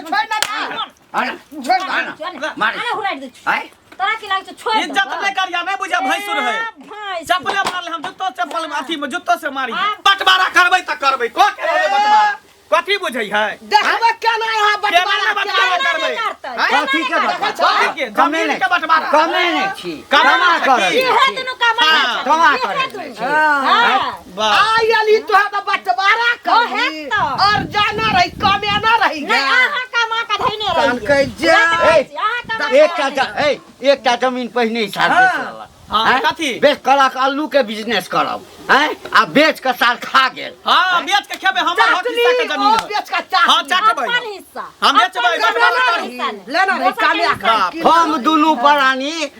छोड़ ना दे। अरे छोड़ दे। ना मारे अरे हुराइ दै छी। आय तोरा की लागै छौ छोड़ इज्जत नहि करिया नहि बुझा भैंसुर है चप्पले मारले हम जूतो चप्पल अथी में जूतो से मारी बंटवारा करबै तऽ करबै को के रहबै बंटवारा कथी बुझै है देखबै केना यहाँ केना बंटवारा नहि बंटवारा केना। करबै कथी के बंटवारा? कथी के कमे जमीन नहि के बंटवारा कमे नहि छी कमा कमा कर कर इहे दुनू कमाइ हाँ। कमा कर हाँ। वाह आयल ई तोहर तऽ बंटवारा ओ करही हेत तऽ। और जाना रही कमेना रही नहि अहाँ कमा के धैने तहन रहियै। कहै जे वएह तऽ कहै छी, अहाँ कमा के एकटा धैने ए एकटा जमीन पहिने ही सार बेच लेलक हाँ, आँय? कथी? बेच कलक अल्लू के बिजनेस करब आँय? आ बेच के सार खा गेल हाँ बेच के खेबै हमर हक चटनी हिस्सा के जमीन ओ है बेच के चाटनी। हाँ चटबै अपन हिस्सा हम बेचबै, अपन बंटवारा हिस्सा करही। लेना। लेना रही दोसर के कामिया हिस्सा बाप। के। हम दुनू प्राणी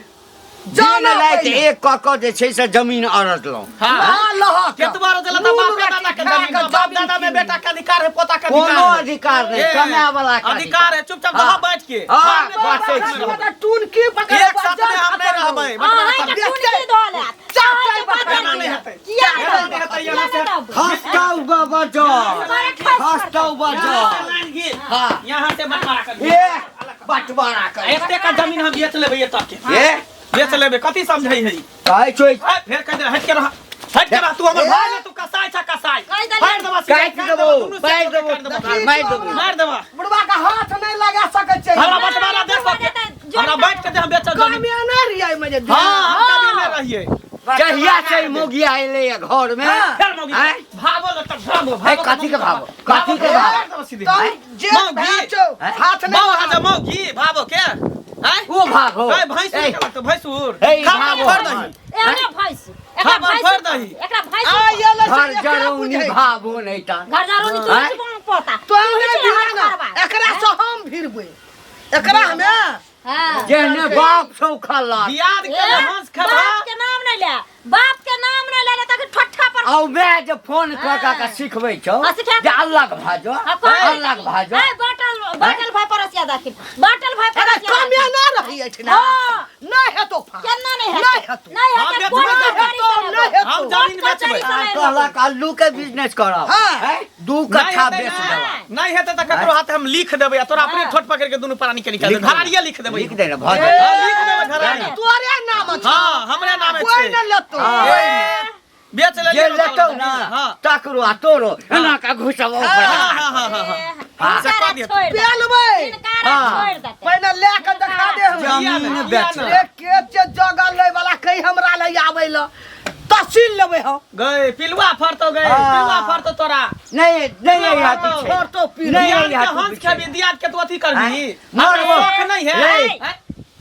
दिन जाना राति पहिले। एक कऽ कऽ जे छै से जमीन अरजलहुँ हाँ हाँ, लहक। केतबा रोज लता नून बाप दादा रोटी के खा जमीन के है। बाप जमीन दादा में कीन। बेटा के अधिकार है पोता के अधिकार कोनो है अधिकार नहीं ए, कमाए वाला के अधिकार है चुपचाप हाँ। रह बैठ के हाँ, हम नहीं बाँटै रहबै। छी। मतलब टून की पकड़ एक साथ में हम नहीं रहबै बंटवारा अहाँके करबै। टुनकी धऽ लेत। चाटै अहाँके बकरा एना बदल नहि दिअ। हेतै। किया एना नहि नहि हेतै, किया एना से- नहि देबै? खसतौ बजर अरे खस खसतौ बजर यहाँ से लाइन घीच। हाँ। यहाँ से बंटवारा कर ए बंटवारा कर एते का जमीन हम बेच लेबै एतऽ के ए बेच लेबै कथी समझै है कहै छौ ए, फेर कह दे हट के रह हट के रह तू हमर भाई ने तू कसाई छ कसाई कहि देलियै। फाड़ देबा सीधे, काटि काटि देबौ दुनू मारि साइड देबौ काटि देबौ मारि देबौ मारि देबा बुढ़वा के हाथ नहीं लगा सकै छै हमरा बंटवारा दे बंटवारा सबके हमरा बाँटि के दे हम बेचब जमीन कामिया नहीं रही एहिमे जे हाँ हम कभी नहि रहियै जहिया से ई मौगिया एलै या घर में हाँ। फेर मौगी आँय? भावो ल तब भावो ए, कथी के भावो? कथी के भावो? मारि देबा सीधे तब जे मौगी। भए छौ हैं? हाथ नहीं बाबा लगा हाथ मौगी भावो के आँय? ओ भागो ए, भैंसुर ए, के लगतौ भैंसुर ए, खा भावो। फोड़ दही एहने भैंस एकरा खबर भैंस फोड़ दही। एकरा भैंस आ ये ले घर जरौनी भावो नहीं ता घर जरौनी तू आँय? ही बांग पोता तो तू ही नहीं छी भिड़ा हाथ ना मारबा। एकरा से हम भिड़बै एकरा हमे हाँ। जेहने बाप छौ खलक दियाद के ए, हंस खबा बाप के नाम नहीं ले बाप के नाम नहीं ले ले तक ठट्ठा पर आउ मैं जे फोन कऽ कऽ के सिखबै छौ हाँ, सिखा। जे अलग भाजो हाँ, कौन? अलग भाजो ए, बाटल बाटल भाई परसिया दाखिल बाटल भाई अरे परसिया कमे ना रही एठिना हाँ। नहीं हेतो फा केना नहीं नहीं हेतौ हेतौ। नहीं हम हेतौ बेचबै कोर्ट तऽ कचहरी हेतौ, से नहीं लेबौ। हेतौ। हम जमीन कोर्ट कचहरी बेचबै। से लेबौ। कहलक आलू के बिजनेस करब हाँ। हैं? दू नहीं कट्ठा हेतै बेच ना। देबा नहीं हेतै तऽ ककरो हाथ हम लिख देबै आ तोरा अपने हाँ। ठोट पकड़ के दुनू प्राणी के निकाल लिख देबै देबै। घरारिये लिख देबै लिख दे ने भऽ हाँ, जेतै लिख देबै घरारी तोरे नाम छौ हाँ हमरे नामे कोई छै न लेतो हाँ। ए, बेच जे लेलियै लेतौ ना हाँ तकरो आ तोरो एना के घुसबो हाँ हाँ हाँ हाँ हाँ हाँ। से कऽ दिअ। छोड़ि देतै। पेलबै हिनकारा हाँ। छोड़ि देतै। पहिने लए के देखा दे हमरा जमीन किया बेच ने? ए के जे जगह लै वाला कहीं हमरा ले आबै ल तहसील लेबै हम गए पिलुआ फरतो गए हाँ। पिलुआ फरतो तोरा नहीं नहीं यहाँ पीछे फरतो पी नहीं, दियाद यहाँ के तू हंस पीछे। खेबी दियाद के तू अथी करबी हाँ? हमरा मरबो। शौक नहीं है ले। हैं?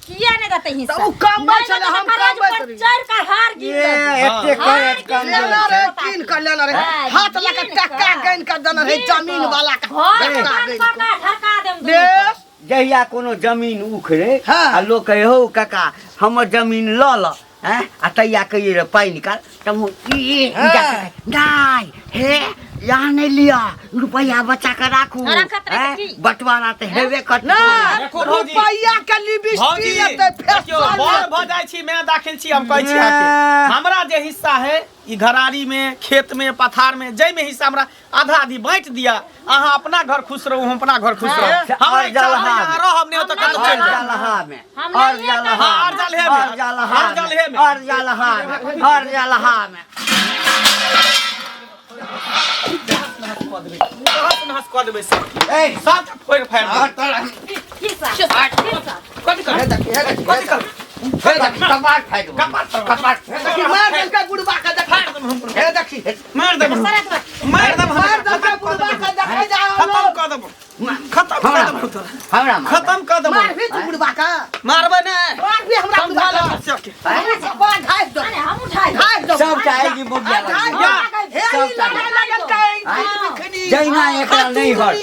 किया नहीं देतै हिस्सा? तऽ ओ कमबै नहीं छलै, देतै हम तऽ करज कमबैत पर रहियै। चढ़ि कऽ हार गिर ये देतै। एते हाँ, करत कम लेना छै। रहे कीन के लेना रहे हाँ, हाथ लगा कीन टक्का कऽ। गानि के देने रहे कीन जमीन कऽ। वाला के घर टक्का मकान गानि कऽ के। कऽ ढरका देम दुनू बेस जहिया कोनो जमीन उखड़े हाँ। आ लोक कहे हौ काका हमर जमीन लऽ लऽ हैं आ तैया कहिए रे पाइ निकाल तब हम ई ई हाँ। जा के कहे, नहीं हे यहाँ नहीं लिया रुपया बचा के राखू हाँ, रखत रहे हैं? की? बंटवारा तऽ हेबे करत ना देखो भौजी। रुपैया के लिपस्टिक भौजी एते देखियौ फैशन बड़ भऽ जाइ छी मैं दाखिल छी हम कहै छी अहाँके हमरा जे हिस्सा है ई घरारी में खेत में पथार में जाहि में हिस्सा हमरा आधा आधी बांटि दिया अहाँ अपना घर खुश रहू हम अपना घर खुश रहू हमरा और इच्छा होइए जलहा अहाँ रहब नहि तऽ कतौ और चलि जायब जलहा में हम और नहीं जलहा हाँ, और जलहे में। और जलहा और जलहे में। और जलहा में और जलहा में तहस नहस कऽ देबै सब ए सब फोड़ि फाड़ि और देबै तोरा हिस्सा हिस्सा कथी करबै हे देखी हे देखी कथी करबै हे देखी कपार फाड़ि देबौ। कपार फाड़ि कपार फाड़ि देखी मार देलकै बुढ़बा के देखी फाड़ि देबै हम हे देखी मारि देबै सरक रख मारि देबै मार देलकै बुढ़बा के देखै जा खतम कऽ देबौ खतम कऽ हमरा देबौ तोरा हमरा मार। खतम कऽ देबौ मार भी तू बुढ़बा के मारबै नहि मार भी हमरा समझा बुढ़बा ले के बच्चा के हमरा सबा ढाइ दो अरे हम उठाइ ढाइ दो सब चाहेगी मुखिया ढाइ लग। दो हे सब ई लड़ाई लगल के आँय? जहिना एकरा नहीं हर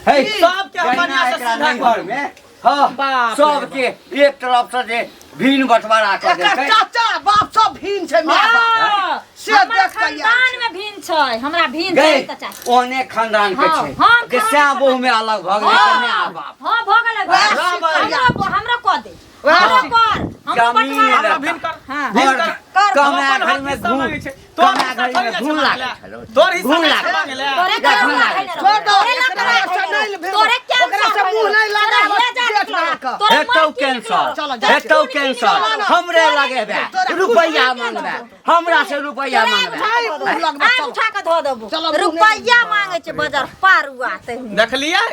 हे सबके हम जहिना बढ़िआँ से एकरा सीधा नहीं हर करब। में हाँ बाप रे सबके एक तरफ से जे भीन बंटवारा कऽ एकर देलकै चाचा बाप सब भीन छै my बाप हाँ, से हमर देख के आयल खानदान में भिन्न छै हमरा भिन्न गई छै तऽ चाही ओहने खानदान के हाँ, छै हम जे खानदान श्याम बहु में अलग भऽ गेलै हाँ, तऽ my बाप हाँ भऽ गेलै वएह हमरो हमरो कऽ दे वएह हमरो सिख- कर हमरो जमीन बंटवारा हमरा कर। भिन्न कर हाँ। भिन्न और कर कर कमाए अपन घर हक में हिस्सा घून मांगै छै तोर कमाए हिस्सा घर थोड़ी में ने घून छै लागल मांगले छलौ तोर हिस्सा घून नहि लागल छै मांगले तोरे घून केना लागल लागल छोड़ दो तोरे एकरा लागल से नहीं तोरे ओकरा से मुंह कऽ। तोरा हेतौ मन की कैंसर निकलल? चलो, जा। हेतौ कैंसर चलो ना। हमरे लगेबे तोरा रुपैया खुश नहीं मांगबे हमरा से रुपैया मांगबे भाई, मुँह लगबे, आग चलो। उठा के धो देबो चलो, मुँह रुपैया मांगे छै बाजार पारुआ तहिने देखलियै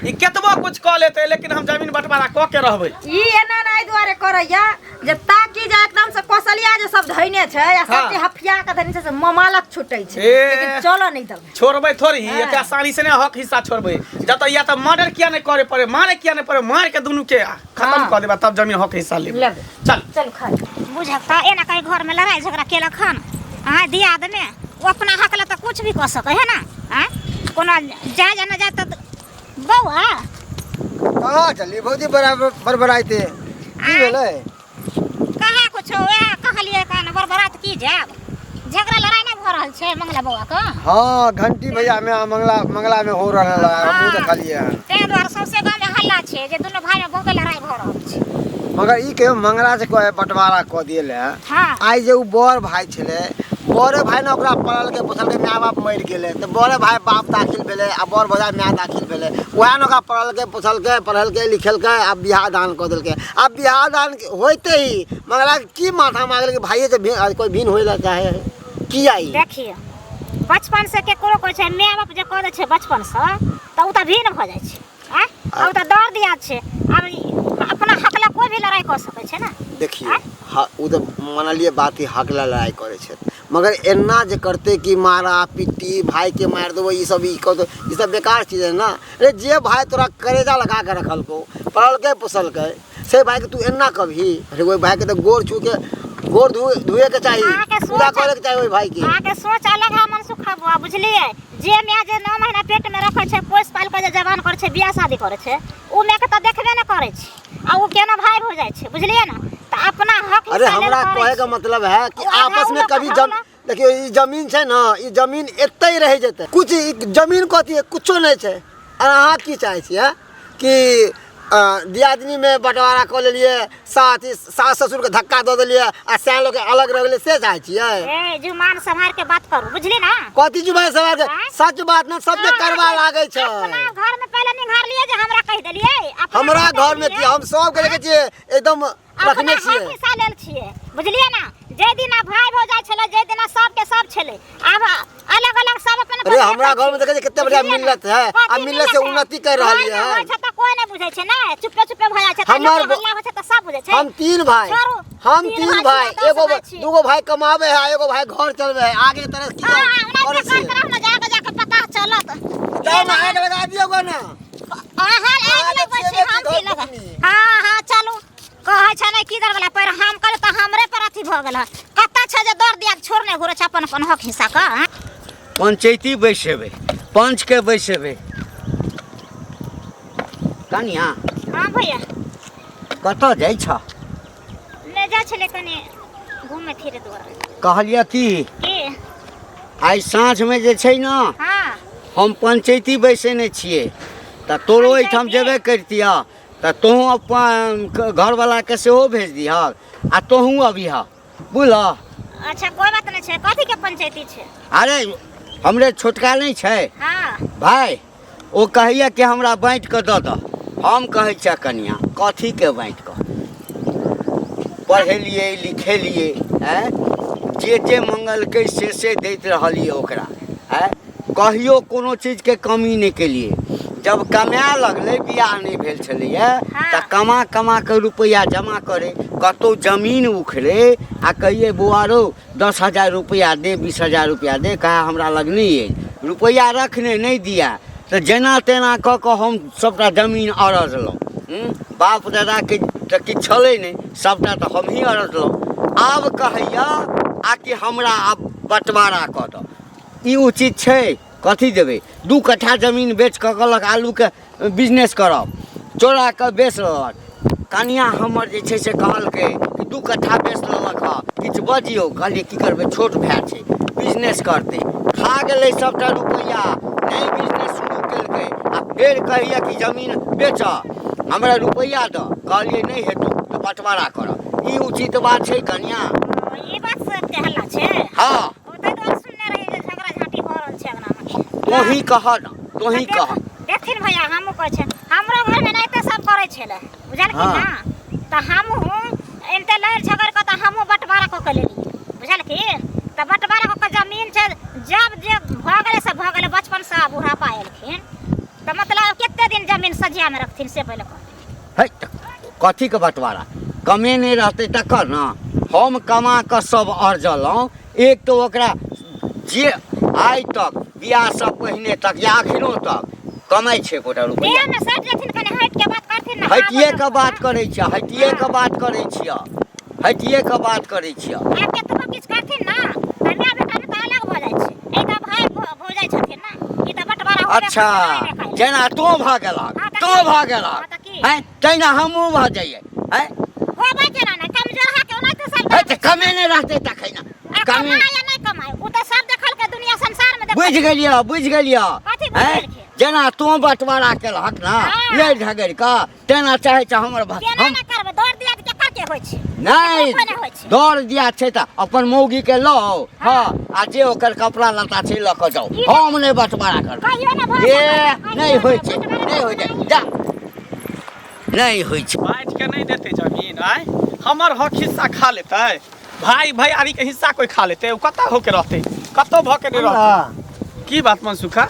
ई केतबो कुछ कऽ लेतै लेकिन हम जमीन बंटवारा कऽ के रहबै ई एना नहि दुआरे करैया जे ताकि जे एकदम से कौशलिया जे सब धैने छै आ हाँ। सबके हफिया के धैने छै से ममालक छूटै छै ए। लेकिन चलो नहि देबै छोड़बै थोड़ी हाँ। एते आसानी से नहीं हक हिस्सा छोड़बै जतऽ या तऽ मर्डर किया नहीं करे पड़े मारे किया नहीं पड़े मार के दुनू के खत्म हाँ। कऽ देबै तब जमीन हक हिस्सा लेबै लेबै। चल चल खा बुझक तऽ एना कहीं घर में लड़ाई झगड़ा केलक हन अहाँ दियाद में ओ अपना हक लए तऽ कुछ भी कऽ सकै है ना आँय कोनो जाय या न जाय तऽ बौआ कहाँ चली भौजी बराबर बड़बड़ाइते की भेलै कहाँ कुछो वएह कहलियै कान बड़बड़ात की जायब झगड़ा लड़ाई नहि भऽ रहल छै मंगला बौआ के हाँ घंटी भैया में आ मंगला मंगला में हो रहल है हमहूँ देखलियै हन ताहि दुआरे सौंसे गाँव में हल्ला छै जे दुनू भाई में बहुते लड़ाई भऽ रहल छै मगर ई कहियो मंगला से कोई बंटवारा कऽ दिए हाँ आइ जे उ बड़ भाई छलै बड़े भाई ने ओकरा पललकै पोसलकै माय बाप मरि गेलै तऽ बड़े भाई बाप दाखिल भेलै आ बड़ भौजाइ माय दाखिल भेलै वएह ने ओकरा पढ़लकै पोसलकै पढ़लकै लिखेलकै आ बियाह दान कऽ देलकै आ बियाह दान होइते ही मंगलाके की माथा मारल कि भाइये से कोइ भिन्न होइ लए चाहे है किया ई देखियौ बचपन से केकरो कोइ छै माय बाप जे कऽ दै छै बचपन से तऽ ओ तऽ भिन्न भऽ जाइ छै आँय आ ओ तऽ दर्द दियाद छै आब अपना हक लए कोइ भी लड़ाइ कऽ सकै छै ने देखियौ ओ तऽ मानलियै बात कि हक लए लड़ाइ करै छै मगर एना जे करतै कि मारा पिट्टी भाइके मारि देबो ई सब ई कऽ देबो ई सब बेकार चीज है ना अरे जे भाइ तोरा करेजा लगा के रखलकौ पललकै पोसलकै से भाइके तू एना कभी अरे ओहि भाइके तऽ गोर छूके गोर धोए के चाही अहाँके सोच पूजा करे के चाही ओहि भाइके अहाँके सोच अलग है मनसुख बौआ बुझलियै जे माय जे 9 महीना पेट में रखै छै पोसि पालि कऽ जे जवान करै छै बियाह शादी करै छै ओ मायके तऽ देखबे नहि करै छै आ ओ केना भाई हो जाइ छै बुझलियै ने तऽ अपना हक अरे हिस्सा लेल हमरा करै कहे के छै। मतलब है कि ओ आधा आपस में ओ लोग कभी आधा जम देखियो ई जमीन छै ने ई जमीन एते रहि जेतै कुछ ई जमीन कथी है कुछो नहि छै और अहाँ की चाहै छियै कि दियादनी में बंटवारा कऽ लेलियै साथ सास ससुर के धक्का दऽ देलियै आ सैन लोग के अलग रह गेलियै से चाहै छियै ए जुमान सम्हार के बात करू बुझली ना कथी जुबान सवार के आँय? सच बात ने सबके करवा लागै छै अपना घर में पहले निहार लिए जे हमरा कहि देलियै अपना हमरा घर घर में की हम सबके देखै छियै एकदम रखने अपना छियै हक हिस्सा लेल छियै बुझलियै ना जे दिना भाई भौजाइ छलै जे दिना सबके सब छलै आब अलग अलग सब अपन अरे हमरा घर में देखै छियै कते बढ़िया मिलत है आ मिलत से उन्नति कर रहलियै है है छै तऽ कोई नहि बुझै छै ने चुपे चुपे भऽ जाइ छै हमर हमर हल्ला होइ छै तऽ सब बुझै छै हम तीन भाई छोड़ू। हम तीन तीन भाई भाई छियै, दस एगो भाई छियै। दूगो भाई कमाबे है एगो भाई घर चलबे है आगे तरह की हाँ, हाँ, करै ओनाहिते छियै करते रहू ने, जाके जाके पता चलत जाओ ना आग लगा दियौ गो ना अहाँ आगि लगबै छी हम की लगै हाँ हाँ चलू कहै छै ने की दर वाला पर हम करे तऽ हमरे पर अथी भऽ गेल हँ कतऽ छै जे दर दिया छोड़ नहि घुरै छै अपन अपन हक हिस्सा के हँ? पंचैती बैसेबै पंचके बैसेबै कनिया हाँ भैया कतऽ जाइ छ ले जाइ छलै कनि घूमे फिरे दुआरे कहलियै की की आइ साँझमे जे छै ने हाँ हम पंचैती बैसेने छियै तऽ तोरो एहिठाम जेबे करितिह तऽ तोहूँ अपन घरवलाके सेहो भेज दिहऽ आ तोहूँ अबिहऽ बुझलह अच्छा कोई बात नहीं छै कथी के पंचायती छै अरे हमरे छोटका नहि छै हाँ भाय ओ कहैया कि हमरा बाँटि कऽ दऽ दऽ हम कहै छियै कनिया कथीके बाँटि कऽ पढ़ेलियै लिखेलियै आँय जे जे मंगलकै से से दैत रहलियै ओकरा आँय कहियो कोनो चीजके कमी नहि केलियै जब कमाए लगलै बियाह नहि भेल छलैए तऽ कमा कमा कऽ रुपैआ जमा करै कतहु जमीन उखड़ै आ कहियै बौआ रौ 10,000 रुपैआ दे 20,000 रुपैआ दे कहे हमरा लग नहि अछि रुपैआ रखने नहि दिया तऽ जेना तेना कऽ कऽ हम सभटा जमीन अरजलहुँ बाप दादाके तऽ किछु छलै नहि सभटा तऽ हमही अरजलहुँ आब कहैया आ कि हमरा आब बँटवारा कऽ दऽ ई उचित छै कथी देबै 2 कट्ठा जमीन बेच कऽ कहलक आलूके बिजनेस करब चोरा कऽ बेच लेलक कनिया हमर जे छै से कहलकै कि 2 कट्ठा बेच लेलक हँ किछु बजियौ कहलियै की करबै छोट भाय छै बिजनेस करतै खा गेलै सभटा रुपैआ नहि बिजनेस शुरू केलकै आ फेर कहैया कि जमीन बेच हमरा रुपैआ दऽ कहलियै नहि हेतौ तऽ बँटवारा करऽ ई उचित बात छै कनिया ई बात सबके हल्ला छै हाँ ओ ताहि दुआरे सुनने रहियै जे झगड़ा झाँटी भऽ रहल छै अंगनामे तोही कह न तोही कह देखथिन भैया हमहूँ कहै छियै हमरो घरमे एनाहिते सब करै छलै छलै बुझलखिन हाँ। ना तऽ हमहूँ एनते लड़ि झगड़ि कऽ तऽ हमहूँ बँटवारा कऽ के लेलियै बुझलखिन तऽ बँटवारा कऽ के जमीन छै जब जे भऽ गेलै से भऽ गेलै बचपनसँ बुढ़ापा एलखिन तऽ मतलब कते दिन जमीन सझियामे रखथिन से पहिले कहथिन है तऽ कथीके बँटवारा कमेने रहतै तकर ने हम कमा कऽ सब अरजलहुँ एक तऽ ओकरा जे आइ तक बियाहसँ पहिने तक या अखनो तक कमाइ छै एकोटा रुपैआ देहमे सटि जेथिन कनि हटि के बात करथिन ने हटिए के बात करै छियै हटिए के बात करै छियै हटिए के बात करै छियै आब केतबो किछु करथिन ने तऽ माय बेटामे तऽ अलग भऽ जाइ छै एहि तऽ भाय भऽ जाइ छथिन ने ई तऽ बँटवारा होबे अच्छा करतै, नहि खाइ। जेना तोँ भऽ गेलक हाँ, तऽ तोँ की? भऽ गेलक हाँ, तऽ की? हैं तहिना हमहूँ भऽ जइयै हैं होबै केना नहि कमजोरहा के ओनाहिते सब है तऽ कमेने रहतै तखन आ कमे कमाय या नहि कमाय ओ तऽ सब देखलकै दुनिया संसार मे बुझि देखलकै गेलियै बुझि गेलियै कथी बुझि हैं गेलखिन? जेना तोँ बँटवारा केलहक ने हाँ। लड़ि झगड़ि कऽ तेना चाहै छै हमर केना हम नहि करबै दौड़ दिया तऽ केकर के होइ छै नहि केकरो नहि होइ छै दौड़ दिया छै तऽ अपन मौगीके लऽ हँ आ जे ओकर कपड़ा लत्ता छै लऽ कऽ जाउ हम नहि बँटवारा करबै कहियो नहि भऽ ए सकैए, नहि होइ छै बँटवारा नहि होइ छै जा नहि होइ छै बाँटि के नहि देतै जमीन आँय हमर हक हिस्सा खा लेतै भाय भैयारी के हिस्सा कोई खा लेतै ओ कतऽ होके रहतै कतौ भऽ के नहि रहतै की बात मनसुखा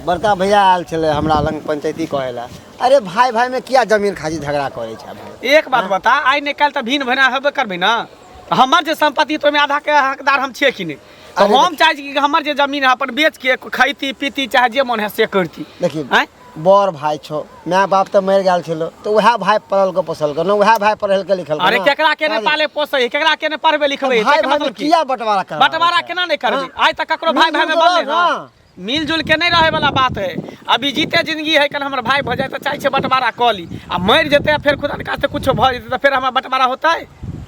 बड़का भैया आयल छलै हमरा लग पंचायती कहै लए अरे भाय भाय में किया जमीन खातिर झगड़ा करै छै भाय एक बात बता आइ नहि काल्हि तऽ भिन भेना हेबे करबै ने हमर जे सम्पत्ति तऽ ओहिमे आधा के हकदार हम छियै कि नहि तऽ अरे हम चाहै छी कि हमर जे जमीन है अपन बेच के खैती पीती चाहे जे मन है से करती देखी आँय बड़ भाय छौ माय बाप तऽ मरि गेल छलो तऽ उएह भाय पललको पोसलको ने उएह भाय पढ़ेलकै लिखलको अरे ने। केकरा के ने पाले पोसै है केकरा के ने पढ़बे लिखबे है भाय तकर भाय में मतलब की किया बंटवारा करवाबै बंटवारा छै? केना नहीं करबी हाँ? आइ तक ककरो भाई भाई में मिलजुल बनले के ना रह ना। मिलजुल के नहीं रहे वाला बात है अभी जीते जिंदगी है कल हमर भाई भऽ जाए तऽ चाहै छै बंटवारा कऽ ली आ मरि जेतै आ फेर खुदा निकास से कुछो भऽ जेतै तऽ फेर हमरा बंटवारा होतै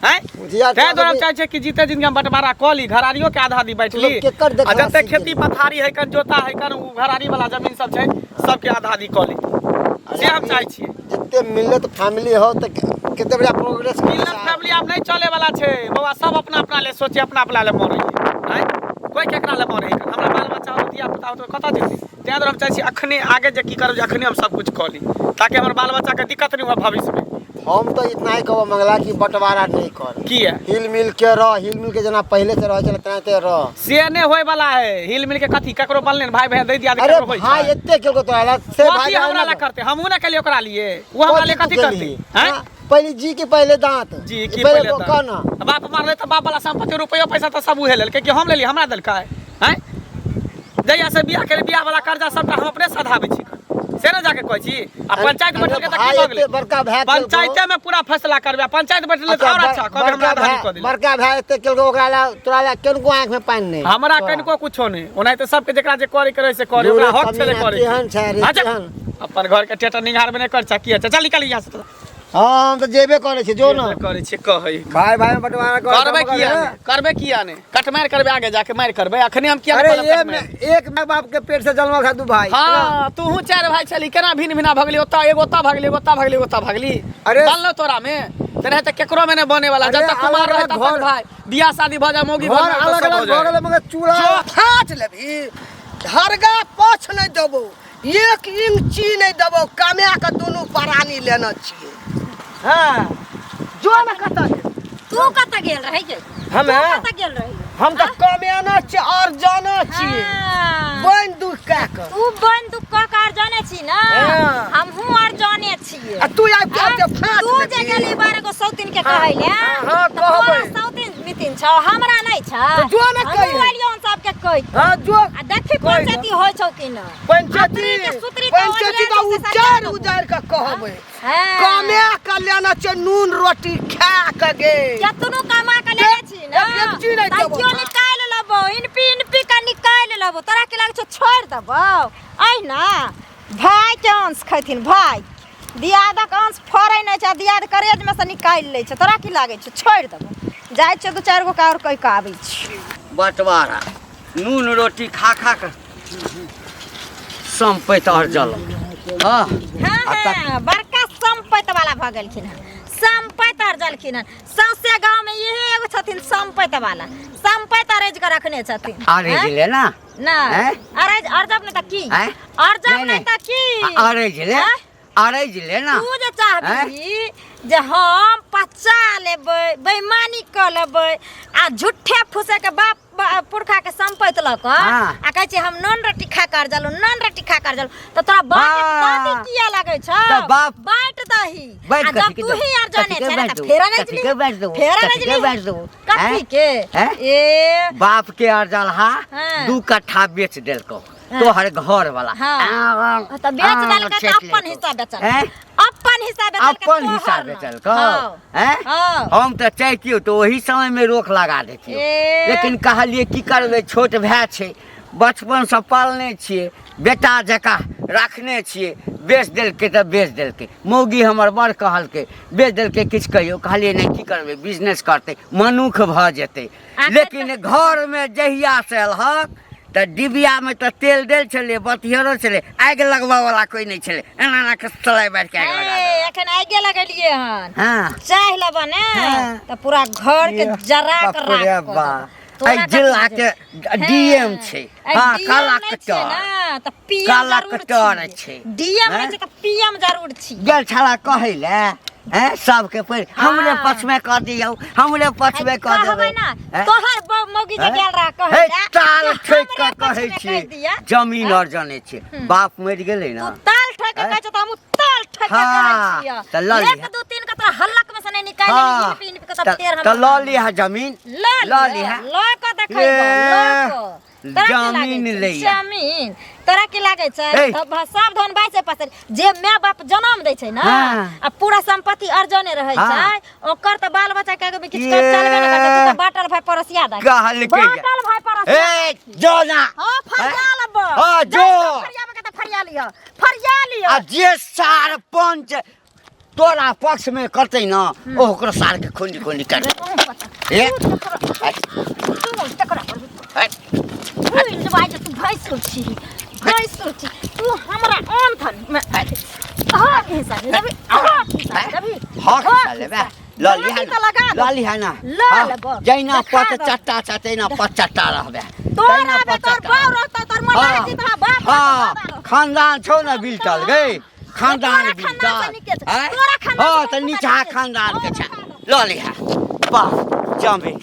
हैं बुझिया ताहि दुआरे हम तू चाहै छियै कि जीते जिंदगी हम बंटवारा कऽ ली घरारियो के आधा आधी बाँटि ली लोग केकर आ देखला जते सीख खेती गेली? पथारी है कन जोता है कन उ घरारी वाला जमीन सब छै सबके आधा आधी कऽ ली से हम चाहै छियै जते मिलत फैमिली हो तऽ कते बढ़िया प्रोग्रेस मिलत फैमिली आब नहि चले वाला छै बौआ सब अपना अपना ले सोचे अपना अपना ले मरै आँय कोई केकरा ले मरै हमरा बाल बच्चा हो धिया पुता हो तऽ कतऽ जेतै ताहि दुआरे हम चाहै छी अखने आगे जे की करब जे अखने हम सब कुछ कऽ ली ताकि हमर बाल बच्चा के दिक्कत नहि हुए भविष्य में हम तऽ इतना ही कहब मंगला कि बंटवारा नहीं कर किया हिल मिल के रह हिल मिल के जेना पहले से रह चले तेनाहिते रह से नहि होय वाला है हिल मिल के कथी ककरो बनले ने भाई भैया दे दिया अरे ककरो होय भाई एते केलको तोरा ला से कथी भाई हमरा ला करते हमहूँ ना केलिए ओकरा लिए वो हमरा लिए कथी करते हैं पहले जी के पहले दांत जी की पहले पहले कह ना बाप मारले तऽ बाप वाला संपत्ति रुपयो पैसा तऽ सब उहे लेलकै कि हम लेली हमरा देलकै हैं जहिया से बियाह केली बियाह वाला कर्जा सबटा हम अपने सधाबै छी से ने जाके कहै छी आ पंचायत अरे बैठल के तऽ की भाई भऽ गेलै एते बड़का भए केलको। पंचायते में पूरा फैसला करबै आ पंचायत बैठल तऽ और अच्छा कहबै हमरा बड़का आधा भाई कऽ दिले बड़का भाई एते केलको ओकरा ला तोरा ला केनको आँख में पानि नहीं हमरा तोरा। कनिको कुछो नहि ओनाहिते सबके जेकरा जे करे करे से करे दूरे ओकरा हक छलै कमीना करे केहन छै रे, अच्छा, केहन? अपन घर के टेटर निंगार में नहि कर की अच्छा चल निकल यहाँ से तो। हाँ हम तऽ जेबे करै छी जो ना करै छी कहै भाई भाई में बंटवारा कर करबै किया नहि करबै किया नहि कटमारि करबै आगे जाके मारि करबै अखने हम किया अरे नहि ये करब में कटमारि? एक माय बाप के पेट से जन्मल है दू भाई हाँ तूहू चारि भाई छली केना भिन्न भिना भगली ओतऽ एगो ओतऽ भगली एगो ओतऽ भगली एगो ओतऽ भगली अरे- बनलो तोरा में तऽ नहि तऽ केकरो में नहि बने वाला जब अरे तक कुमार अलग रहे अलग तब तक घर- भाई बियाह शादी भऽ जाए मौगी घर घर में तऽ अलग सब अलग भऽ भऽ जाए गेलै मगर चूल्हा जो फाँच लेबही हरगा पाछ नहि देबौ एक इंची नहि देबौ कमा कऽ दुनू प्राणी लेने छियै हँ जो ने कतऽ गेल तू कतऽ गेल रहै गे हमे तू कतऽ गेल रहै हम तऽ कमेने छियै और जाने छियै हाँ। बनि दुख कए कऽ तू बन दुख कऽ के आर जाने छी ना हाँ। हमहूँ आर जाने छियै आ तू आबि के जे फाँच तू जे लेबही। गेली बार एगो सौतिन के कहै ले हाँ, हाँ, तऽ तोरा कहबै। सौतिन मितिन छौ हमरा नहि छौ तऽ जो ने हमहूँ कहियै। एलियौ हन सबके कहि के। हँ जो आ देखी कहि दे। पंचायती होइ छौ कि नहि पंचायती अपने के सुतरी तऽ पंचायती ओझरा तऽ छै से उजारि सटा उजारि कऽ कहबै हाँ। कमे कऽ लेना छै नून रोटी खा कऽ गे केतनो कमा के लेने छी ना एक एक चीज नहि देबौ। तैयो निकालि लेबौ इनपी इनपी के निकालि लेबौ तोरा की लागै छौ छोड़ि देबौ अहि ना भाय के अंश खैथिन भाय दियादक अंश फड़ै नहि छै आ दियाद करेजमे से निकालि लै छै तोरा की लागै छौ छोड़ि देबौ जाइ छियै दू चारि गो के आओर कहि कऽ आबै छी बँटवारा नून रोटी खा खा कऽ सम्पैत अरजल हँ हाँ आ तक- हाँ बड़का सम्पैत वाला भऽ गेलखिन हँ सम्पैत अरजलखिन हँ सौंसे गाँवमे इहे एगो छथिन सम्पैत वाला सम्पैत अरजि कऽ रखने छथिन अरजि हैं? ले ना ना हैं? अरज अरजब नहि तऽ की हैं? अरजब नहीं, नहि तऽ की अरजि ले हैं? अरैज ले ना। तू जे चाहबी जे हम पचा लेबै, बेईमानी कऽ लेबै आ झूठे फूसे के बाप पुरखा के संपत्ति लऽ कऽ आ कहै छै हम नून रोटी खा कर जलू, नून रोटी खा कर जलू, तऽ तोरा बाँट दादी किया लगै छौ? तऽ बाप बाँट दही। बाँट आ जब कथी के तू देबौ? ही आर जाने कथी के छै बाँट तऽ देबौ? फेर कथी के बाँट देबौ? फेर कथी के बाँट देबौ? कथी हैं? के? हैं? ए बाप के अरजलहा 2 कट्ठा बेच देलकौ तोहर घर वाला। तऽ बेच देलकै तऽ अपन हिस्सा बेचल, अपन हिस्सा बेचलकै, अपन तोहर हिस्सा ना। बेचलकौ। हैं? हम तऽ चाहितियौ तऽ ओही समय में रोक लगा देतियौ, लेकिन कहलियै की करबै, छोट भाय छै, बचपनसँ पालने छियै, बेटा जकाँ रखने छियै, बेच देलकै तऽ बेच देलकै। मौगी हमर बड़ कहलकै बेच देलकै, किछु कहियौ, कहलियै नहि की करबै, बिजनेस करतै, मनुख भऽ जेतै। लेकिन घरमे जहियासँ एलहक तऽ डिबियामे तऽ तेल देल छलै, बतिहरो छलै, आगि लगबऽवला कोइ नहि छलै, एना एना कऽ सलाइ बारि कऽ आगि लगा देलक। एखन आगे लगेलियै हन। चाह लेबऽ ने तऽ पूरा घर के जरा के बाप रे राख कऽ बा। देबऽ। तोरा एहि कथी जिला छै? के डीएम छै। एहि हँ, डीएम काला नहि छियै कटर। ने, तऽ पीएम काला जरूर कटर छियै। छै। डीएम नहि हैं? छै तऽ पीएम जरूर छियै। गेल छला कहै लए, हैं, सबके पैर हमरे पछमे कऽ दियौ, हमरे पछमे कऽ कहबै देबै। ना, हैं? तोहर मौगी जे हैं? गेल रहा कहै हे, लए, ताल जे ठोकि कऽ हमरे कहै पछमे छी, कहि दिअ। जमीन अर्जने छै, बाप मरि गेलै तू ना। ताल ठोकि के कहै छौ तऽ हमहूँ ताल ठोकि के कहै छियौ। तऽ लऽ एक लिहऽ। दू तीन के तोरा हल्लक में से नहि निकालि लेली, हिन पिन के तऽ फेर तऽ हम लऽ लिहऽ जमीन, लऽ लऽ लिहऽ, लिहऽ। लऽ कऽ देखैबौ, लऽ कऽ। तोरा की लागै जमीन छै? लैया। जमीन तोरा की लागै छै? हे। सब धन बाइसे पसरि जे माय बाप जनम दै छै ने आ पूरा संपत्ति अर्जने रहै छै, ओकर तऽ बाल बच्चा के आगे किछु ये। चलबे नहि करै छै। तू तऽ बाटल भाई पड़ोसिया दै कहलकै जे। बाटल भाई पड़ोसिया। ए जो ना। हाँ, फरिया लेबो। हाँ, जो। फरियाबे के तऽ फरिया लिअ, फरिया लिअ। आ जे सार पंच तोरा पक्ष में करतै ना, ओ ओकरो सार के खुंडी खुंडी कर। ए तू तकरा पर भूल जबाई जे तू भैंसुर छी, भैंसुर छी तू। हमरा आन थन में हक हिस्सा लेबी, हक हिस्सा लेबी, हक हिस्सा लेबे, लऽ लिहा दादी ना, तऽ लगा दो। लऽ लिहा ना। लऽ हाँ, लेबो। जहिना देखा पत दो। चट्टा छ तहिना पत चट्टा रहबे। तोरा तहिना बे पत तोर चट्टा बाप रहबे। रहतौ, तोर मना जी तोरा बाप रहतौ, हाँ, दादा रहतौ। खानदान छौ ना बिलटल गई, खानदान तोरा खानदान से बिलटल। नीके छौ। आँय? तोरा खानदान हाँ से तऽ नीके नीचा छौ। खानदान के छै, लऽ लिहा। वाह, जमीन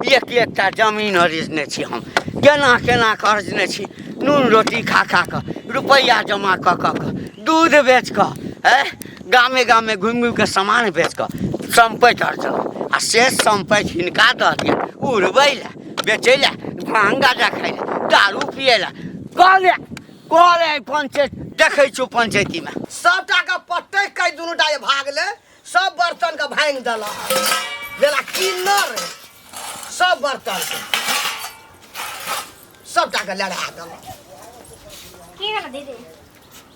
एक एकटा जमीन अरजने छी हम, केना केना कऽ अरजने छी, नून रोटी खा खा कऽ, रुपैआ जमा कऽ कऽ कऽ, दूध बेच कऽ, हैं, गामे गामे घुमि घुमि कऽ सामान बेच कऽ सम्पति अर्जल, आ से सम्पति हिनका दऽ दिअ उड़बै लए, बेचै लए, भांग गाँजा खाइ लए, दारू पियै लए। कहले कहले पंचायत देखै छियौ पंचायतीमे सबटा के पटकि के दुनू टा जे भागले, सब बर्तन के भांगि देलक, जेना किन्नर रहे, सब बर्तन के सबटा के लड़ा देलक। की भेल दीदी?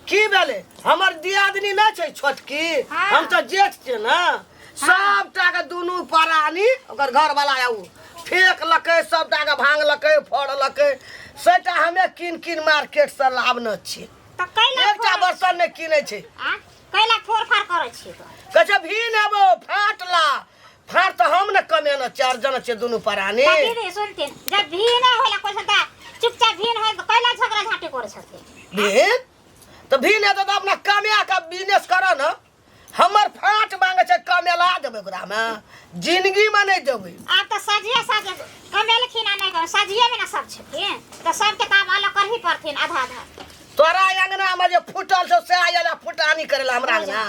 की भेलै? हमर दियादनी नहि छै छोटकी, हम तऽ जेठ छियै ने। सबटा के दुनू प्राणी ओकर घरवाला आउ फेक लकै, सबटा के भांगलकै, फोड़लकै। सेटा हमे कीन कीन मार्केट से लाबने छी। तऽ कैला एकटा बर्तन नहि कीनै छै। आ कैला फोड़ फाड़ करै छी तऽ? कहै छै भीन हेबो फाटला फाट, तऽ हम ने कमेने चारि जन छियै दुनू प्राणी। तऽ दीदी सुनथिन, जब भीन होला कोइ तऽ चुपचाप भीन होय तऽ कैला झगड़ा झाँटी करै छथिन? भीन तऽ भीन हेतै तऽ अपना कमाए कऽ बिजनेस करऽ ने। हमर फाट मांगे छै, कमेला देबै ओकरामे? जिंदगीमे नहि देबै। आब तऽ सझिए साझे कमेलखिन आ नहि सझिए मे ने सब छथिन, तऽ सबके तऽ आब अलग करही पड़थिन आधा आधा। तोरा अंगनामे जे फूटल छौ से आयल आ फुटानी करै लए हमरा अंगना,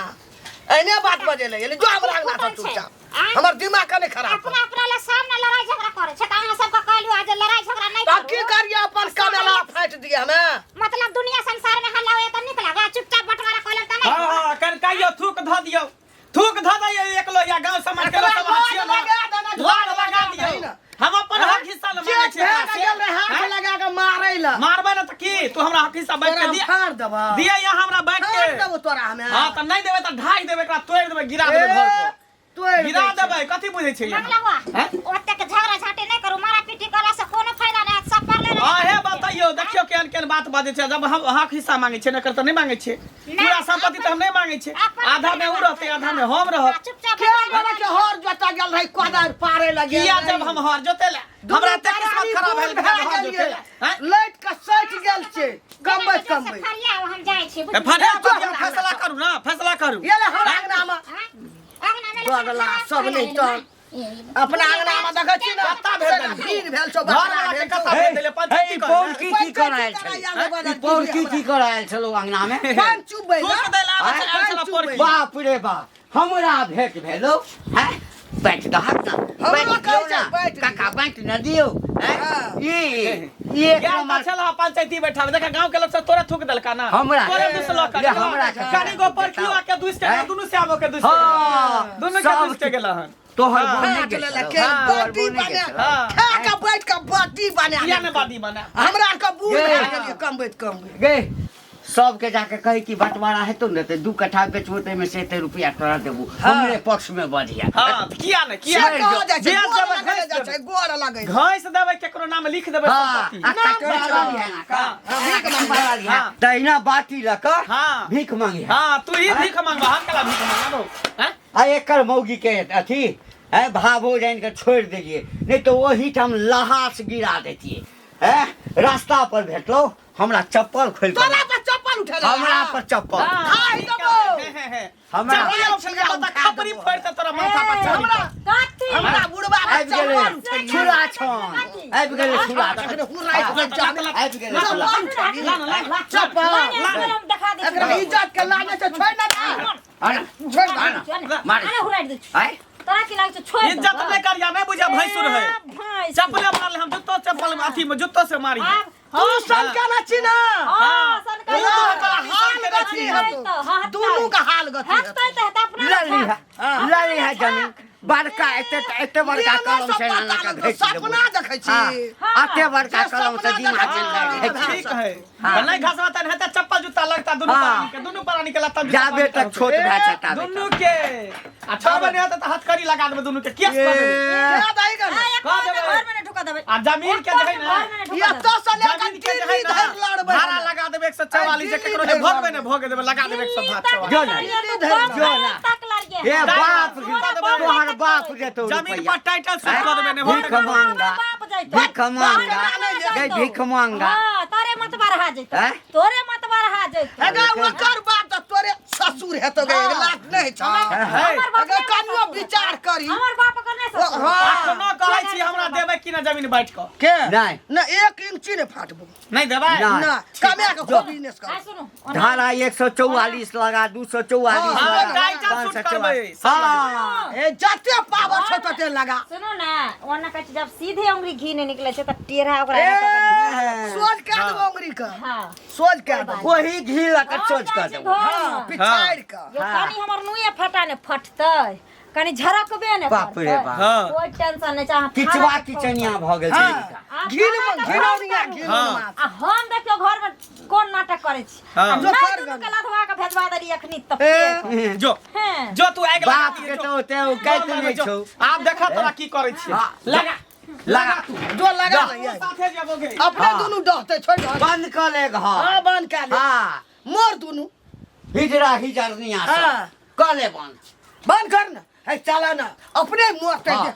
एहने बात बजेले एली। जो हमरा अंगना से फूटल छै। चुपचाप, आँय? हमर दिमाग कने खराब कर। अपना अपना ला सब ने लड़ाई झगड़ा करै छै, तऽ अहाँ सबके कहलियो जे लड़ाई झगड़ा नहि तब करू। की करियै? अपन कमेला फाटि दियै हमे? मतलब दुनिया संसार में हल्ला होय तऽ नीक लागे, चुपचाप बंटवारा कऽ लेब तऽ नहि? हाँ हाँ, कन कहियो थूक धऽ दियौ, थूक धऽ दियौ एक लोहिया। गाँव समाज के लोक एकरा सब अहाँ छियै लगा ने, देना, लग लगा दही दियौ ने। हम अपन हक हिस्सा ले मांगै जे छियै एकरा भए से। गेल रहे हाथ हैं? लगा के मारै लए। मारबै ने तऽ की तू हमरा हक हिस्सा बाँटि तोरा के हम दिया? फाड़ देबऽ, दिया यहाँ हमरा बाँटि फाड़ के। देबो तोरा हमे। हाँ, तऽ नहि देबै तऽ ढाहि देबै एकरा, तोड़ि देबै, गिरा देबै घर पर। तोड़ि गिरा दै छै। देबै। कथी बुझै छै मंगला बुआ, हैं? ओतेक झगड़ा झाँटी नहि करू, मारा पीटी करला से कोनो फायदा नहि हैत, सब परले रहै। अहे बतैयौ, देखियौ केहन केहन बात बाजै छै। जब हम हक हिस्सा मांगै छियै ने, एकर तऽ नहि मांगै छियै। पूरा संपत्ति तऽ हम नहि मांगै छियै, आधा में उ रहतै, आधा में हम रहब। चुपचाप के गोरा के हर जोता गेल रही, कोदारि पारे लगे किया जब हम हर जोते ले, हमरा एते किस्मत खराब भेल कि हम हर जोते ले, हैं? लैट के सटि गेल छै कमबैत कमबैत। फरिया हम जाइ छी। ए, फरिया कऽ दियौ, फैसला करू ने, फैसला करू। ये ले हमरा अंगना में अंगना में बगला सब नहीं तो अपना अंगना में देखै छी ना, कत्ता भेल देली? भीड़ भेल छौ, घर बकरा वाला के भेल छौ। कत्ता भेल देले? हे पंचायती ई कर पौर की की करायल पंचायती छलै? करायल ई पौर की की करायल छलौ अंगना में? पानि चुबै थूक ला। देला आबै छलै, आयल छलै पोरकी। बाप रे बाप, हमरा भेट भेलो हैं, बैठ दहक ना, हमरो बैठ कहै दियौ छै, ना बैठ दियौ। काका, बैठ न दियौ हैं? हाँ। ई ई एक गेल तऽ नंबर छल हँ पंचायती बैठाबे, देखा गांव के लोग सब तोरा थूक देलका ना। हमरा। तोरे दुसलक। ले, हमरा के। कनी गो परकियो के दुस के हैं? दुनू से आबो के दुस के हाँ, गेल। दुनू के सब दुस के गेल हन। तोहर हाँ। बोल नहि काट गेल लेलक, छलौ। हाँ। तोहर बाटी बोल नहि गेल बना छलौ। हाँ। खा के बैठ के बाटी बना किया ने बादी बना हमरा के बूढ़ ये। भए गेलियै कमबैत कमबैत। गे सबके जाके कही कि बंटवारा हेतौ ने तऽ 2 कट्ठा बेचबो ताहिमे से एते रुपया तोरा देबू, हमरे पक्ष में बजिया। हाँ, किया ने किया से कहल जाइ छै, बेच गोर देबै, लगल घैस जाइ छै, देबै। गोर लगै छै। घैस देबै, केकरो नाम लिख देबै हाँ, संपत्ति। आ कटोरा लऽ लिहे ना, हाँ। भीख मांगवा लिहे। हाँ। तहिना बाटी लऽ कऽ हाँ। भीख मांगिहे। हाँ, तू ही भीख मांगबा, हम कला भीख मांगबो हैं? आ एकर मौगी के अथी है भाभो जान के छोड़ि देलियै, नहीं तो ओहिठाम लहास गिरा देतियै। हैं, रास्ता पर भेटलो हमरा चप्पल खोलि कऽ तोरा पर चप्पल उठेला। हमरा पर चप्पल। खाइ देबौ। हमरा खपरी फोड़ि तऽ तोरा माथा पर चढ़ि हमरा काटी हमरा बुढ़बा के आबि गेलै चप्पल उठेली। छुरा छन, आबि गेलै छुरा छन, अखने हुराइत के जाने। आबि गेलै छुरा। चप्पल उठेली। ला ना, ला ना। चप्पल। हम देखा दै एकरा छी। इज्जत के लागे छै, छोड़ ना दे। अरे, छोड़ दे। चल ना, मारे। आने हुराइट दै छी। आय तोरा की लागै छौ छोड़ इज्जत नहि करिया, नहि बुझा भैंसुर है। भैंस चप्पले मारले हम, जूतो चप्पल में अथी में जूतो से मारी। आब तू सनका ना छी ना। हां, सनका दुनू ना। के हाल गति हेतौ, दुनू के हाल गति हेतौ। हटतै तऽ हेतै अपना लऽ लिहा, लऽ लिहा जमीन बड़का, एते एते बड़का देह कलम से सब आना के पता घसि देबो। सपना देखै छी। हाँ, एते बड़का जे कलम से सपना दिमाग देखै चलि छी। जाइ। ठीक है। हाँ। तऽ नहि घसबा तऽ हेतै चप्पल जूता लगता दुनू हाँ। प्राणी के, दुनू प्राणी के लत्ता जूता जाबे बान्हि तक कऽ छोट भए छै ताबे दुनू तक। के आ छोड़बे नहि हेतै तऽ हथकड़ी लगा देबै दुनू के, केस कऽ देबै। कह दही गन। कऽ देबै। घर में नहि ढुका देबै। आ जमीन के जे है ना, घर में नहि ढुका एतऽ से लऽ कऽ जमीन के जे है दिल्ली ना, धरि लड़बै भाड़ा हम। लगा देबै 144 जे केकरो जे दिल्ली भोगबै ने भोगे देबै, लगा देबै 144। जो ना, जो ना। देबै। हे बाप रे, तोहर तोहर बाप जेतौ जमीन रुपैआ। पर टाइटल सूट कऽ देबै ने भीख भोगे। मांगा, भीख मांगा, गई भीख मांगा। हाँ, तोरे मत बढ़ा जैतो। हैं? तोरे मत बढ़ा जैतो। अगर ओकर बाप तऽ तोरे ससुर हेतौ गे, एक लाख नहि छौ। हमर बाप अगर नहि कनियो ससुर। विचार करी। हमर बाप अगर नहि ससुर। हाँ। एखनो कहै छी हमरा देबै कि ना जमीन बाँटि कऽ? के नहि। नहि, 1 इंची नहि फाटबो। नहि देबै? नहि। नहि, कमे के खूब बिजनेस कर। आ सुनू, ओना- धारा 144 लगा, 244 हाँ, लगा, टाइटल पाँच सूट सए करबै। चौवालीस। हाँ। ए जते पावर छौ तते लगा। सुनू ना, ओना कहै छै जब सीधे उंगली घी नहि निकलै छै तऽ टेढ़ा ओकरा ए, एना कऽ कऽ निकाल। सोझ कए देबो उंगली के। हाँ। सोझ कए देबो। ओही घी लऽ कऽ सोझ कऽ देबो। हाँ, पिछाड़ि कऽ। जो कनी हमर नुए फटा ने फटतै, कनी झरकबे ने बाप रे करतै। बाप। हाँ। कोइ टेंशन नहि छै, अहाँ किचवा फाड़ा के किचनिया भऽ गेल छै हाँ। हिनका। घिन घिनौनिया घिनौनिया। हाँ। आ हम देखियौ घर में कोन नाटक करै छी। हाँ। आ जो नहि कर दुनू गन। के लधवा के भेजवा देली अखनी तऽ ए। जो हैं। जो तू आगि लगा बाप दिए, के जो। तऽ ओते औकात नहि जो। छौ। आब देखा तोरा की करै छियै। हाँ। लगा लगा तू। जो लगा ले तू साथे जेबो गे। अपने हाँ। दुनू डहतै, छोड़ दे। बंद कऽ ले घर। हाँ, बंद कए ले। हाँ। मोर दुनू। हिजरा हिजरनिया सब। हाँ। कऽ ले बंद। बंद कर ना, है चला ना, अपने मोरतै। हाँ। जे